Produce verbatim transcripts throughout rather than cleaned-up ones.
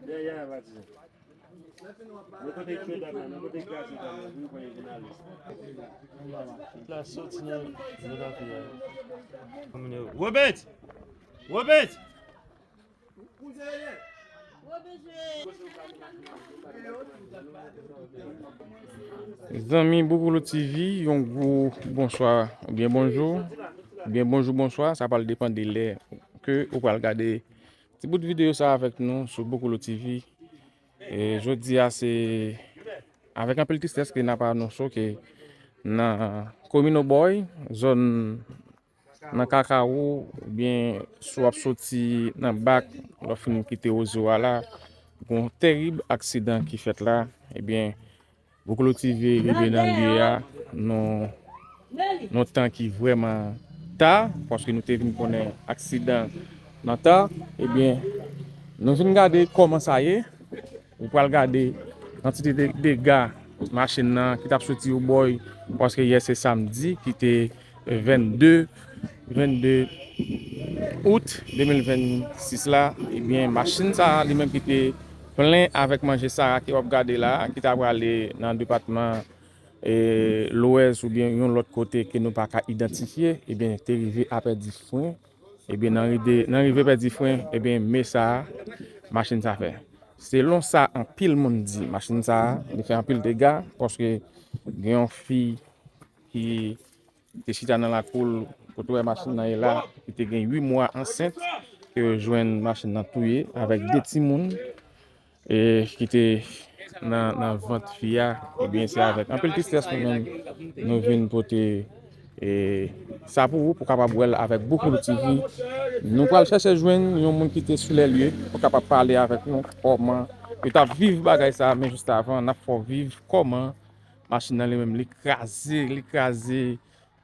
Dèyè a, pati. Nan kote kyo dam nan, nan kote kraze dam nan, pou yo pran jounalis. La soti nan, nan lakou a. Robert! Robert! Zanmi Boukoulou T V, yon gwo bonswa, oubyen bonjou, oubyen bonjou, bonswa, sa pral depann de lè ke ou pral gade ti bout videyo sa avèk nou sou Boukoulou T V. E jodi a se avèk anpil tristès ke n ap anonse ke nan komin Obòy, zòn nan Kakawo, oubyen si w ap soti nan Bak, lè w fin kite Wozo a la, gon tèrib aksidan ki fèt la, ebyen, Boukoulou T V rive nan lye a, nan yon tan ki vrèman ta, paske nou te vin konnen aksidan nan ta, ebyen, nou vin gade kòman sa ye. Ou pral gade kantite de dega machin nan ki t ap soti Obòy, paske yè se samdi ki te vennde, vennde out de mil vennsis la, ebyen, machin sa a, li menm ki te plen avèk manje sa a ke w ap gade la, ki ta prale nan depatman, e, Lwès oubyen yon lòt kote ke nou pa ka idantifye, ebyen, te rive a pèdi fren. Ebyen, nan rive, nan rive pèdi fren, ebyen, men sa a, machin sa fè. Selon sa anpil moun di, machin sa a, li fè anpil dega, paske gen yon fi ki te chita nan lakou l, kote w wè machin nan ye la, ki te gen uit mwa ansent, ke yo jwenn machin nan touye avèk de timoun, e ki te nan, nan vant fi a, ebyen, se avèk anpil tristès nou menm, nou vin pote, e, sa pou ou, pou w kapab wè l avèk Boukoulou T V. Nou pral chèche jwenn yon moun ki te sou lè lye, pou kapab pale avèk nou kòman yo t ap viv bagay sa a, men jis avan, n ap fè w viv kòman machin nan li menm, li kraze, li kraze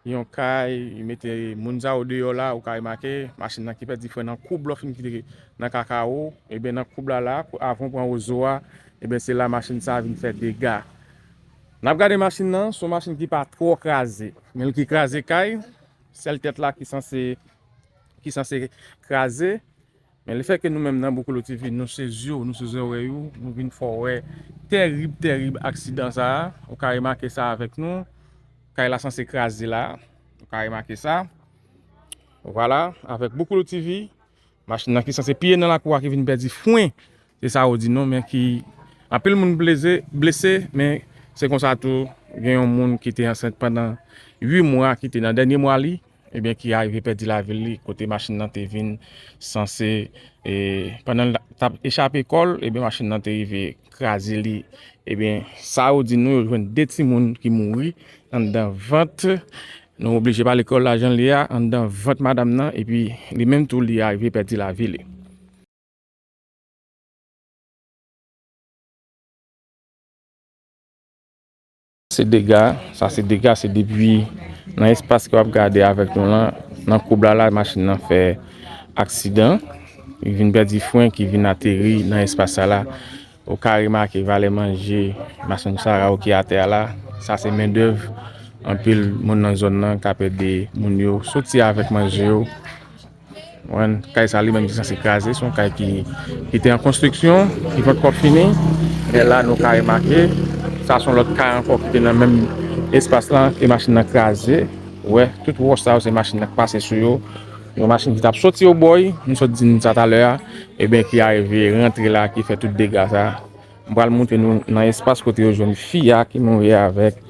yon kay, li mete moun sa yo deyò la, ou ka remake, machin nan ki pèdi fren nan koub lè w fin kite nan Kakawo, ebyen nan koub la la, avan w pran Wozo a, ebyen se la machin sa a vin fè dega. N ap gade machin nan, se yon machin ki pa twò kraze, men l ki kraze kay, sèl tèt la ki sanse, ki sanse kraze, Men lefètke nou menm nan Boukoulou T V, nou se zye w, nou se zòrèy ou, nou vin fè w wè tèrib, tèrib aksidan sa a. Ou ka remake sa avèk nou. Kay la sanse kraze la. Ou ka remake sa. Vwala, avèk Boukoulou T V, machin nan ki sanse piye nan lakou a ki vin pèdi fren. Se sa yo di nou, men ki anpil moun bleze, blese, men se konsa tou, gen yon moun ki te ansent pandan uit mwa, ki te nan dènye mwa li, ebyen, ki arive pèdi lavi li, kote machin nan te vin sanse, e, pandan l t ap echape kò l, ebyen, machin nan te rive kraze li. Ebyen, sa yo di nou, yo jwenn de timoun ki mouri anndan vant, nou oblije pale kreyòl la jan l ye a, anndan vant madanm nan, epi li menm tou, li arive pèdi lavi li. Se dega, sa se dega, se depi nan espas ke w ap gade avèk nou lan, nan koub la la, machin nan fè aksidan. Li vin pèdi fren, ki vin ateri nan espas sa la. Ou ka remake valè manje machann chara yo ki atè a la. Sa se mendèv anpil moun nan zòn nan k ap ede moun yo soti avèk manje yo. Konprann? Kay sa li menm ki sanse kraze, se yon kay ki, ki te an konstriksyon, ki poko fini. Men la nou ka remake, sa se yon lòt kay ankò ki te nan menm espas lan, ke machin nan kraze. Ou wè, tout wòch sa yo se machin nan k pase sou yo. Yon machin ki t ap soti Obòy, m sot di n sa talè a, ebyen ki arive rantre la, ki fè tout dega sa. M pral montre nou nan espas kote yo jwenn fi a ki mouri avèk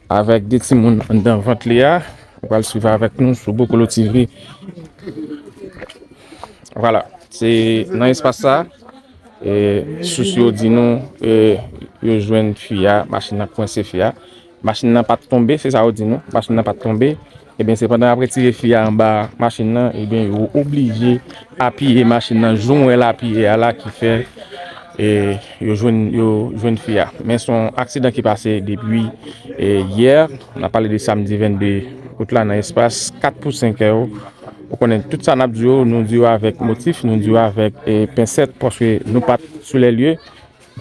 avèk de timoun anndan vant li a. Ou pral swiv avèk nou sou Boukoulou T V. Vwala, se nan espas sa, e, sous yo di nou, e, yo jwenn fi a, machin nan kwense fi a. Machin nan pa t tonbe, se sa yo di nou. Machin nan pa t tonbe. Ebyen, se pandan y ap retire fi a anba machin nan, ebyen, yo oblije apiye machin nan, jan w wè l apiye a la ki fè, e, yo jwenn, yo jwenn fi a. Men se yon aksidan ki pase depi, e, yè, n ap pale de samdi vennde out la nan espas kat pou senk è, Ou konnen tout sa n ap di yo, nou di yo avèk motif, nou di yo avèk e, pensèt, paske nou pa t sou lè lye.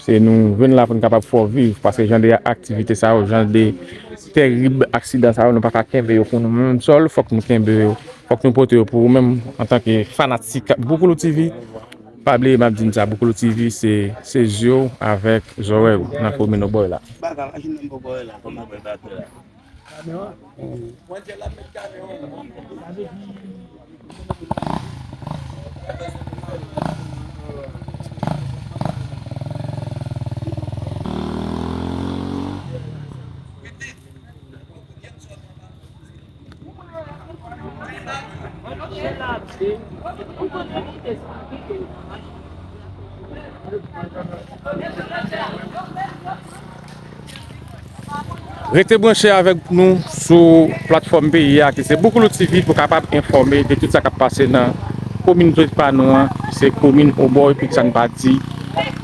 Se nou jwenn la pou n kapab fè w viv, paske jan de aktivite sa yo, jan de tèrib aksidan sa yo, nou pa ka kenbe yo pou nou menm sèl, fòk nou kenbe yo, fòk nou pote yo pou ou menm antanke fanatik Boukoulou T V. Pa bliye m ap di n sa, Boukoulou T V se, se zye w avèk zòrèy ou nan komin Obòy la. Rete branche avèk nou sou platfòm peyi a ki se Boukoulou T V pou kapab enfòme de tout sa k ap pase nan kominote pa nou an, ki se komin Obòy, pou sa n pa di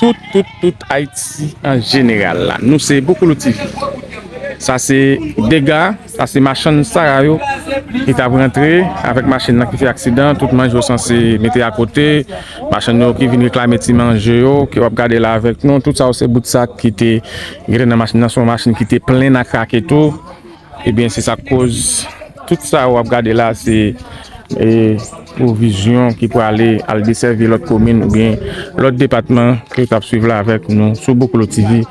tout, tout, tout Ayiti an jeneral la. Nou se Boukoulou T V. Sa se dega, sa se machann Sara yo ki t ap rantre avèk machin nan ki fè aksidan. Tout manje yo sanse mete akote. Machann yo ki vin reklame ti manje yo, ke w ap gade la avèk nou. Tout sa yo se bout sak ki te gentan nan machin nan. Se yon machin ki te plen nan krake tou. Ebyen, se sa k koz tout sa w ap gade la, se e, pwovizyon ki prale al desèvi lòt komin oubyen lòt depatman ke w t ap swiv la avèk nou sou Boukoulou T V.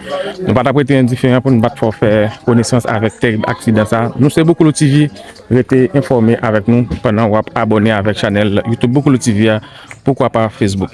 Nou pa t ap rete endiferan pou nou pa t fè w fè konesans avèk tèrib aksidan sa. Nou se Boukoulou T V, rete enfòme avèk nou pandan w ap abòne avèk chanèl YouTube Boukoulou T V a, poukwa pa Facebook.